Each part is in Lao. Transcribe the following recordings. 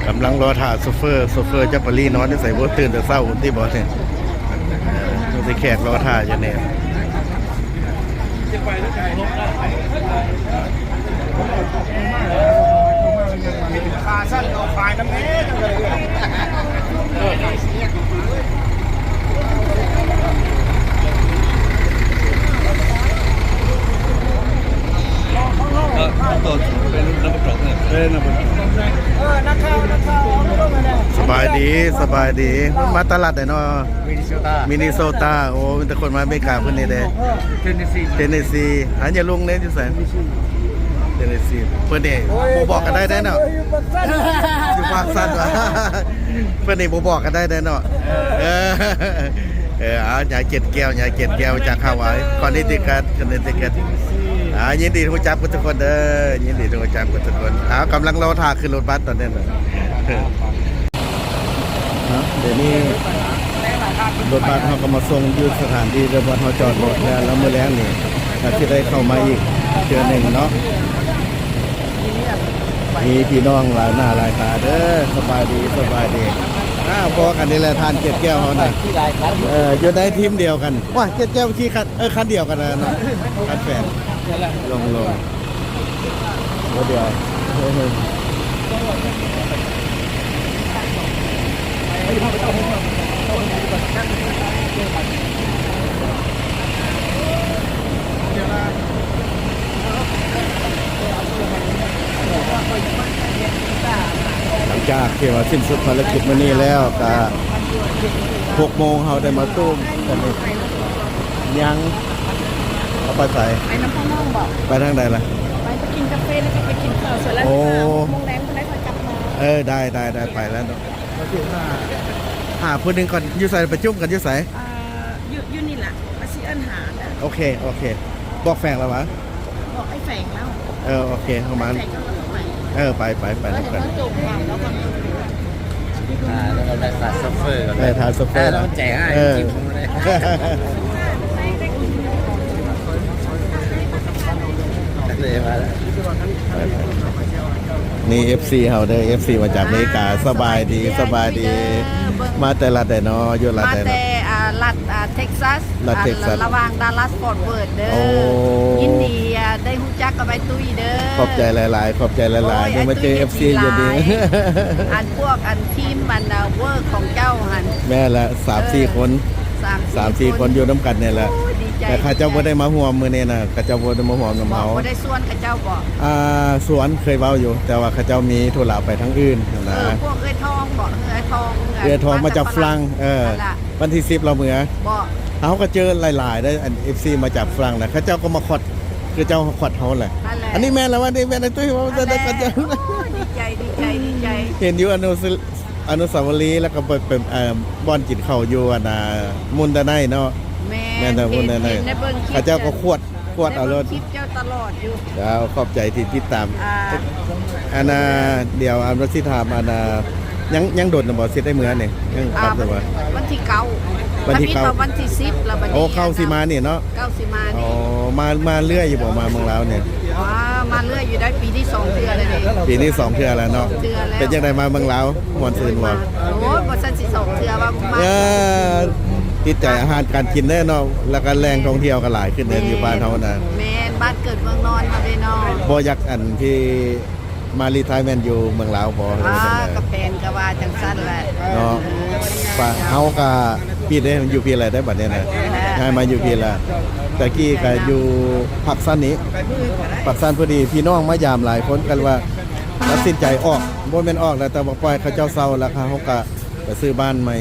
ກຳລັງລໍຖ້າໂຊເຟີ ໂຊເຟີຈັກໄປລີນອນຢູ່ໃສບໍ່? ຕື່ນແຕ່ເຊົ້າພຸ້ນຕິບໍ່ນີ້? ມີແຂກລໍຖ້າຢູ່ນີ້. ຂາສັ້ນເອົາຂາຍນຳແດ່. ເອີ ນັກຂ່າວ ນັກຂ່າວ ເອົາລົງມາແລ້ວ. ສະບາຍດີ ສະບາຍດີ. ມາຕະຫຼາດໃດເນາະ? ມິນນິໂຊຕາ. ມິນນິໂຊຕາ. ໂອ້ ມີແຕ່ຄົນມາອາເມລິກາເພິ່ນນີ້ເດ້. ເທນເນຊີ. ເທນເນຊີ. ອັນຍາລຸງເດ້ຢູ່ໃສ? ເທນເນຊີ. ເພິ່ນນີ້ບໍ່ບອກກັນໄດ້ເດ້ເນາະ. ຢູ່ປາກຊັນ. ຢູ່ປາກຊັນຫວາ? ເພິ່ນນີ້ບໍ່ບອກກັນໄດ້ເດ້ເນາະ. ເອີ ເອີ ເອົາ ຍາຍເຈັດແກ້ວ ຍາຍເຈັດແກ້ວຈາກຮາວາຍ ຄອນເນຕິຄັດ ຄອນເນຕິຄັດ. ອ່າ ຍິນດີທີ່ຮູ້ຈັກເບິດທຸກຄົນເດີ ຍິນດີທີ່ຮູ້ຈັກເບິດທຸກຄົນ. ອ່າ ກຳລັງລໍຖ້າຂຶ້ນລົດບັສຕອນນີ້ນະ. ເນາະ ດຽວນີ້ລົດບັສເຮົາກໍມາສົ່ງຢູ່ສະຖານທີ່ ລົດບັສເຮົາຈອດລົດແລ້ວ ແລ້ວມື້ແລງນີ້ກໍຊິໄດ້ເຂົ້າມາອີກເທື່ອໜຶ່ງເນາະ. ມີພີ່ນ້ອງຫຼາຍໜ້າຫຼາຍຕາເດີ. ສະບາຍດີ ສະບາຍດີ. ອ້າວ ພໍ້ກັນນີ້ແຫຼະ ທ່ານເຈັດແກ້ວເຮົານະ. ເອີ ຢູ່ໃນທີມດຽວກັນ. ວ້າ ເຈັດແກ້ວຂີ່ຄັນ ເອີ ຄັນດຽວກັນນະເນາະ ຄັນແຟນ. ລົງ ລົງ ບໍ່ດຽວ. ຫຼັງຈາກທີ່ວ່າສິ້ນສຸດພາລະກິດມື້ນີ້ແລ້ວ ກະຫົກໂມງເຮົາໄດ້ມາຕຸ້ມກັນ. ຍັງ ເອົາໄປໃສ? ໄປນຳພວກນ້ອງບໍ? ໄປທາງໃດລະ? ໄປ ໄປກິນກາເຟ ແລ້ວກໍໄປກິນເຂົ້າ ສ່ວນແລ້ວ ໂອ້ ສິບຫ້າ ຫົກໂມງແລງພຸ້ນໄດ້ຄ່ອຍກັບມາ. ເອີ ໄດ້ ໄດ້ ໄດ້ ໄປແລ້ວເນາະ. ຫາຜູ້ໜຶ່ງກ່ອນ. ຢູ່ໃສ? ໄປຈຸ້ມກັນຢູ່ໃສ? ອ່າ ຢູ່ ຢູ່ນີ້ລະ ວ່າຊິເອີ້ນຫານະ. ໂອເຄ ໂອເຄ. ບອກແຟງແລ້ວຫວາ? ບອກໄອ້ແຟງແລ້ວ. ເອີ ໂອເຄ ເຮົາມາ. ເອີ ໄປ ໄປ ໄປນຳກັນ. ອ່າ ແລ້ວກໍໄດ້ຖ້າໂຊເຟີກ່ອນ. ເອີ ຖ້າໂຊເຟີ. ເອີ ແລ້ວມັນໃຈຮ້າຍ ເອີ ຈິງໆເລີຍ. ເລີຍມາແລ້ວ. ນີ້ເອັຟຊີເຮົາເດີ ເອັຟຊີມາຈາກອາເມລິກາ. ສະບາຍດີ ສະບາຍດີ. ມາແຕ່ລັດໃດເນາະ? ຢູ່ລັດໃດເນາະ? ມາແຕ່ ອ່າ ລັດ ອ່າ ເທັກຊັສ. ລັດເທັກຊັສ ລະຫວ່າງດາລັດ ຟອດເວີດເດີ. ໂອ້ ຍິນດີ ອ່າ ໄດ້ຮູ້ຈັກກັບອ້າຍຕຸ້ຍເດີ. ຂອບໃຈຫຼາຍໆ ຂອບໃຈຫຼາຍໆ. ໂອ້ຍ ໄດ້ມາເຈີເອັຟຊີຢູ່ດີ. ອັນພວກອັນທີມອັນ ອ່າ ເວີກຂອງເຈົ້າຫັ້ນ. ແມ່ນລະ ສາມສີ່ຄົນ. ເອີ ສາມສີ່ຄົນ ສາມສີ່ຄົນຢູ່ນຳກັນນີ້ແຫຼະ. ໂອ້ຍ ດີໃຈ ແຕ່ເຂົາເຈົ້າບໍ່ໄດ້ມາຮ່ວມມື້ນີ້ນະ ເຂົາເຈົ້າບໍ່ໄດ້ມາຮ່ວມນຳເຮົາ. ບໍ່ ບໍ່ໄດ້ຊວນເຂົາເຈົ້າບໍ? ອ່າ ຊວນ ເຄີຍເວົ້າຢູ່ ແຕ່ວ່າເຂົາເຈົ້າມີທຸລະໄປທາງອື່ນນະ. ເອີ ພວກເອື້ອຍທອງບໍ? ເອື້ອຍທອງ ເອື້ອຍທອງມາຈາກຝຣັ່ງ. ເອີ ວັນທີສິບລາວເມືອ. ບໍ່ ເຮົາກໍເຈີຫຼາຍໆເດ້ ອັນເອັຟຊີມາຈາກຝຣັ່ງນະ ເຂົາເຈົ້າກໍມາຄອດ ຄືເຈົ້າມາຄອດເຮົາແຫຼະ. ອັນນີ້ແມ່ນລະ ວ່ານີ້ແມ່ນໄອ້ຕຸ້ຍເວົ້າ. ໂອ້ຍ ດີໃຈ ດີໃຈ ດີໃຈ. ເຫັນຢູ່ອະນຸ ອະນຸສາວະລີ ແລ້ວກໍໄປ ໄປ ເອີ ບ່ອນກິນເຂົ້າຢູ່ອັນນ່າ ມຸນດາໄນເນາະ. ແມ່ນ ແມ່ນ ເຫັນ ເຫັນໃນເບິ່ງຄລິບ ເຂົາເຈົ້າກໍຄວດ ຄວດເອົາໂລດ. ຄລິບເຈົ້າຕະຫຼອດຢູ່. ເຈົ້າ ຂອບໃຈທີ່ຕິດຕາມ. ອ່າ ອັນນ່າ ດຽວ ອັນວ່າຊິຖາມ ອັນນ່າ ຍັງ ຍັງດົນບໍ່ຊິໄດ້ເມືອນີ້? ຍັງ ອ່າ ກັບຢູ່ບໍ່? ວັນທີເກົ້າ. ວັນທີເກົ້າ ວັນທີສິບລະບັດນີ້. ໂອ້ ເກົ້າຊິມານີ້ເນາະ? ເກົ້າຊິມານີ້. ອໍ ມາ ມາເລື້ອຍຢູ່ບໍ່ ມາເມືອງລາວນີ້? ອໍ ມາເລື້ອຍຢູ່ໄດ້ ປີນີ້ສອງເທື່ອແລ້ວເດ້. ປີນີ້ສອງເທື່ອແລ້ວເນາະ. ເທື່ອແລ້ວ. ເປັນຈັ່ງໃດມາເມືອງລາວ? ມ່ວນຊື່ນບໍ່? ໂອ້ຍ ບໍ່ຊັ້ນຊິສອງເທື່ອວ່າມາ. ເອີ ຕິດໃຈອາຫານການກິນແດ່ເນາະ ແລ້ວກໍແຫຼ່ງທ່ອງທ່ຽວກໍຫຼາຍຂຶ້ນແດ່ຢູ່ບ້ານເຮົານະ. ແມ່ນ ບ້ານເກີດເມືອງນອນເຮົາເດ້ເນາະ. ບໍ່ຢາກອັນທີ່ມາຣີທາຍແມ່ນຢູ່ເມືອງລາວບໍ່? ອ່າ ກໍແຜນກໍວ່າຈັ່ງຊັ້ນແຫຼະເນາະ. ເຮົາກໍ ປີນີ້ຢູ່ພີ້ແລ້ວເດ້ ບັດນີ້ນະ ຍ້າຍມາຢູ່ພີ້ແລ້ວ. ແຕ່ກີ້ກໍຢູ່ພາກຊັນນີ້ ພາກຊັນ ພໍດີພີ່ນ້ອງມາຢາມຫຼາຍຄົນ ກໍເລີຍວ່າຕັດສິນໃຈອອກ ບໍ່ແມ່ນອອກແລ້ວ ແຕ່ວ່າປ່ອຍເຂົາເຈົ້າເຊົ່າ ແລ້ວເຮົາກໍໄປຊື້ບ້ານໃໝ່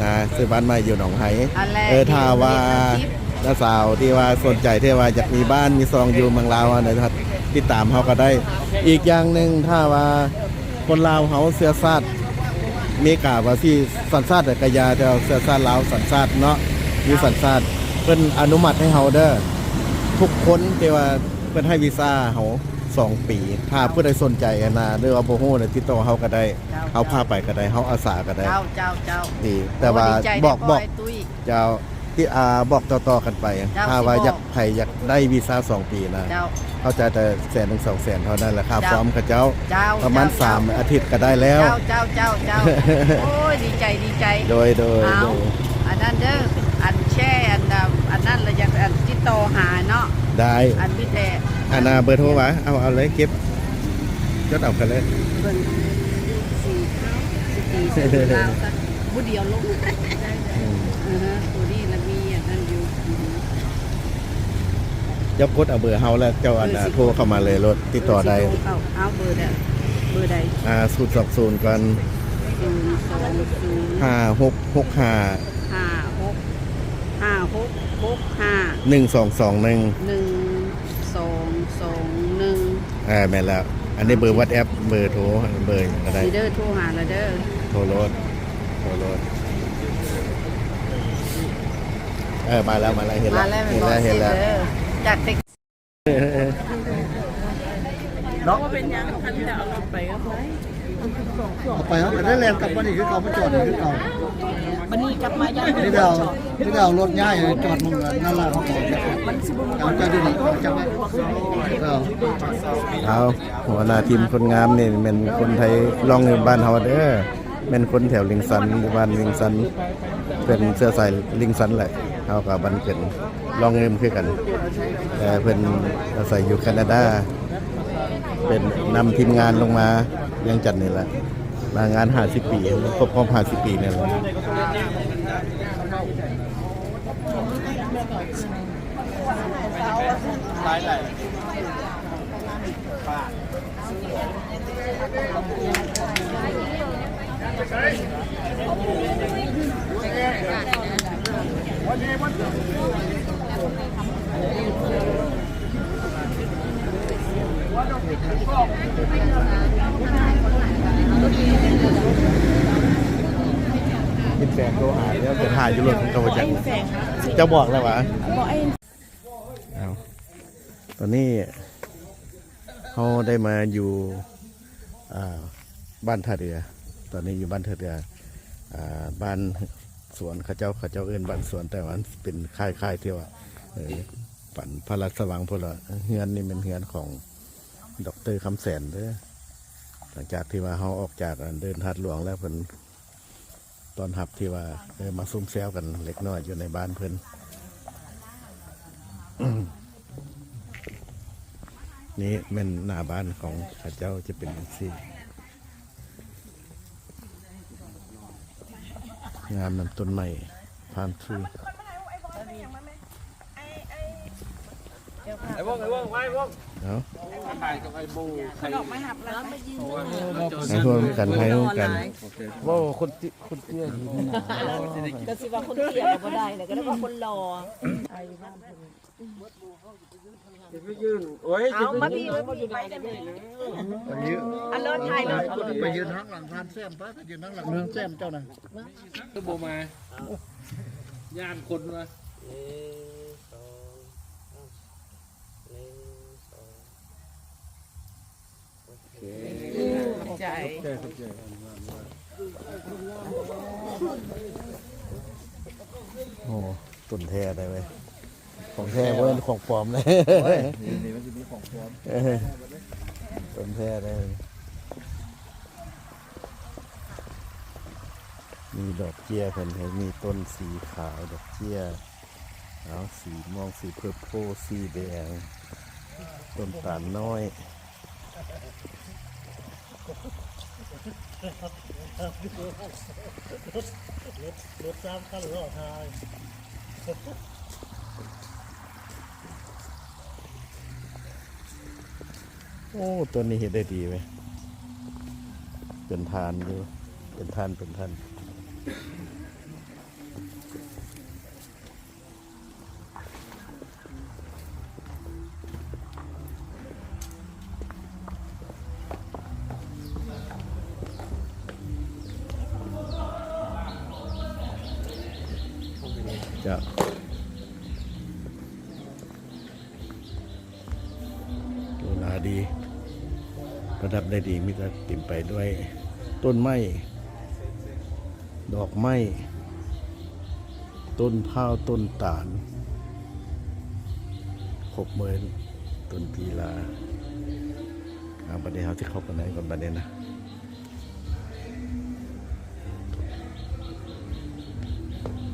ນະ ຊື້ບ້ານໃໝ່ຢູ່ໜອງໄຮ. ເອີ ຖ້າວ່ານ້າສາວທີ່ວ່າສົນໃຈ ທີ່ວ່າຢາກມີບ້ານມີຊ່ອງຢູ່ເມືອງລາວ ອັນໃດ ຕິດຕາມເຮົາກໍໄດ້. ອີກຢ່າງໜຶ່ງ ຖ້າວ່າ ຄົນລາວເຮົາເຊື້ອຊາດເມກາວ່າຊິສັນຊາດໃດກະຢ່າ ແຕ່ວ່າເຊື້ອຊາດລາວສັນຊາດເນາະ ມີສັນຊາດ ເພິ່ນອະນຸມັດໃຫ້ເຮົາເດີ ທຸກຄົນ ແຕ່ວ່າເພິ່ນໃຫ້ວີຊາເຮົາສອງປີ. ຖ້າຜູ້ໃດສົນໃຈຫັ້ນນະ ຫຼືວ່າບໍ່ຮູ້ນະ ຕິດຕໍ່ເຮົາກໍໄດ້ ເຮົາພາໄປກໍໄດ້ ເຮົາອາສາກໍໄດ້. ເຈົ້າ ເຈົ້າ ເຈົ້າ ດີ ແຕ່ວ່າ ໂອ້ ດີໃຈ ບອກ ບອກ ເຈົ້າ. ອ່າ ບອກຕໍ່ໆກັນໄປ ເຈົ້າ ຖ້າວ່າ ຊິບອກ ຢາກ ໃຜຢາກໄດ້ວີຊາສອງປີນະ ເຈົ້າ ເຂົາຈ່າຍແຕ່ແສນໜຶ່ງ ສອງແສນເທົ່ານັ້ນແຫຼະ ຄ່າ ເຈົ້າ ຟອມເຂົາເຈົ້າ ເຈົ້າ ປະມານ ເຈົ້າ ສາມອາທິດກໍໄດ້ແລ້ວ ເຈົ້າ ເຈົ້າ ເຈົ້າ ເຈົ້າ ໂອ້ຍ ດີໃຈ ດີໃຈ ໂດຍ ໂດຍ ເອົາ ໂດຍ ອັນນັ້ນເດີ ອັນແຊ ອັນ ອັນນັ້ນລະ ຢາກ ອັນ ຕິດຕໍ່ຫາເນາະ ໄດ້ ອັນມີແຕ່ ອັນ ອ່າ ເບີໂທຫວາ ເອົາ ເອົາເລີຍ ເກັບ ຈົດເອົາກັນເລີຍ ເບິ່ງ ຊິ ຊິຕີເສຍເວລາ ບໍ່ດຽວລົງ ອືມ ເອີ ໂຕນີ້ລະມີອັນນັ້ນຢູ່ ເຈົ້າກົດເອົາເບີເຮົາແລ້ວ ເຈົ້າ ອັນ ເອີ ຊິ ໂທເຂົ້າມາເລີຍໂລດ ຕິດຕໍ່ໄດ້ ເອີ ຊິໂທເຂົ້າ ເອົາເບີໃດ ເບີໃດ ອ່າ ສູນສອງສູນກ່ອນ ສູນສອງສູນ ຫ້າຫົກຫົກຫ້າ ຫ້າຫົກ ຫ້າຫົກຫົກຫ້າ ໜຶ່ງສອງສອງໜຶ່ງ ໜຶ່ງສອງສອງໜຶ່ງ ເອີ ແມ່ນແລ້ວ ອັນນີ້ເບີ ໂອເຄ ວັອດແອັບ ເບີໂທ ເບີຫຍັງກໍໄດ້ ນີ້ເດີ ໂທຫາລະເດີ ໂທໂລດ ໂທໂລດ ເອີ ມາແລ້ວ ມາແລ້ວ ເຫັນແລ້ວ ມາແລ້ວ ເຫັນແລ້ວ ເຫັນແລ້ວ ຈາກເທັກ ເນາະ ເອົາໄປ ເຮົາກໍໄດ້ແລ່ນກັບມານີ້ຄືເກົ່າ ມາຈອດນີ້ຄືເກົ່າ ບັດນີ້ກັບມາຢ່າງ ນີ້ດາວ ນີ້ດາວລົດຍ້າຍຈອດໝ່ອງນັ້ນລະ ເຮົາກໍເອົາຈາກນີ້ ເອົາຈາກນີ້ ເອົາຈາກນີ້ ເອົາ ຫົວໜ້າທີມຄົນງາມນີ້ແມ່ນຄົນໄທ ລອງຢູ່ບ້ານເຮົາເດີ ແມ່ນຄົນແຖວລິງຊັນ ຢູ່ບ້ານລິງຊັນ ເປັນເຊື້ອສາຍລິງຊັນແຫຼະ ເຮົາກໍບ້ານເກີດ ລອງເງິມຄືກັນ ແຕ່ເພິ່ນອາໄສຢູ່ແຄນາດາ ເປັນນຳທີມງານລົງມາວຽງຈັນນີ້ແຫຼະ ມາງານຫ້າສິບປີ ຄົບຮອບຫ້າສິບປີນີ້ແຫຼະ. ເຫັນແສງໂທຫາ ແລ້ວເພິ່ນຫາຢູ່ລົດ ເຂົາກໍບໍ່ຈັກ ເຈົ້າບອກແລ້ວຫວາ? ເອົາ ຕອນນີ້ເຮົາໄດ້ມາຢູ່ ອ່າ ບ້ານທ່າເຮືອ ຕອນນີ້ຢູ່ບ້ານທ່າເຮືອ ອ່າ ບ້ານສວນເຂົາເຈົ້າ ເຂົາເຈົ້າເອີ້ນບ້ານສວນ ແຕ່ວ່າມັນເປັນຄ້າຍໆ ທີ່ວ່າ ເອີ ປັນພະລາຊະວັງພຸ້ນລະ ເຮືອນນີ້ແມ່ນເຮືອນຂອງ ດອກເຕີ ຄຳແສນເດີ ຫຼັງຈາກທີ່ວ່າເຮົາອອກຈາກ ອັນ ເດີ່ນທາດຫຼວງແລ້ວ ເພິ່ນຕ້ອນຮັບທີ່ວ່າ ເອີ ມາຊຸມແຊວກັນເລັກນ້ອຍຢູ່ໃນບ້ານເພິ່ນ ນີ້ແມ່ນໜ້າບ້ານຂອງເຂົາເຈົ້າຈະເປັນຈັ່ງຊີ້ ງາມນຳຕົ້ນໄມ້ palm tree ໄອ້ວົງ ໄອ້ວົງ ໄອ້ວົງ ເອົາ ຖ່າຍກັບໄອ້ບົງ ເຂົາອອກມາຮັບແລ້ວ ໃຫ້ຮ່ວມກັນ ໃຫ້ຮ່ວມກັນ ເວົ້າຄົນຕິ ຄົນເຕ້ຍ ກໍຊິວ່າຄົນເຕ້ຍກໍບໍ່ໄດ້ ແລ້ວກໍໄດ້ວ່າຄົນຫຼໍ່ ຈະໄປຢືນ ໂອ້ຍ ເອົາມາພີ້ ມາພີ້ ໄປໄດ້ແມ່ ອັນເລີດຖ່າຍເລີດ ໄປຢືນທາງຫຼັງທ່ານແຊມ ໄປ ໄປຢືນທາງຫຼັງທ່ານແຊມເຈົ້ານະ ຄືບໍ່ມາ ຢ້ານຄົນວ່າ ໜຶ່ງ ສອງ ໜຶ່ງ ສອງ ໂອເຄ ຂອບໃຈ ຂອບໃຈ ຂອບໃຈ ໂອ້ ຕົ້ນແທ້ໄດ໋ເວີຍ ຂອງແທ້ບໍ່ແມ່ນຂອງປອມເລີຍ ໂອ້ຍ ນີ້ ນີ້ມັນຊິມີຂອງປອມ ເອີ ຕົ້ນແທ້ໄດ໋ ມີດອກເຈ້ຍເພິ່ນ ມີຕົ້ນສີຂາວ ດອກເຈ້ຍ ເອົາ ສີມ່ວງ ສີເພີເພີ້ ສີແດງ ຕົ້ນຕານນ້ອຍ ລົດ ລົດສາມຄັນລໍຖ້າ ໂອ້ ຕົ້ນນີ້ເຮັດໄດ້ດີເວີຍ ເປັນທານຢູ່ ເປັນທານ ເປັນທານ. ເຈົ້າ ຫຼູຫຼາດີ ປະດັບໄດ້ດີ ມີແຕ່ເຕັມໄປດ້ວຍຕົ້ນໄມ້ ດອກໄມ້. ຕົ້ນພ້າວ ຕົ້ນຕານ ຄົບເໝີນ ຕົ້ນປີລາ. ເອົາ ບັດນີ້ເຮົາຊິເຂົ້າໄປໃນກ່ອນ ບັດນີ້ນະ.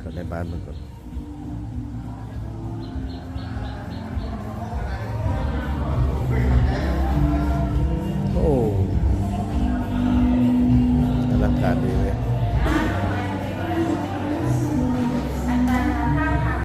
ເຂົ້າໃນບ້ານເບິ່ງກ່ອນ.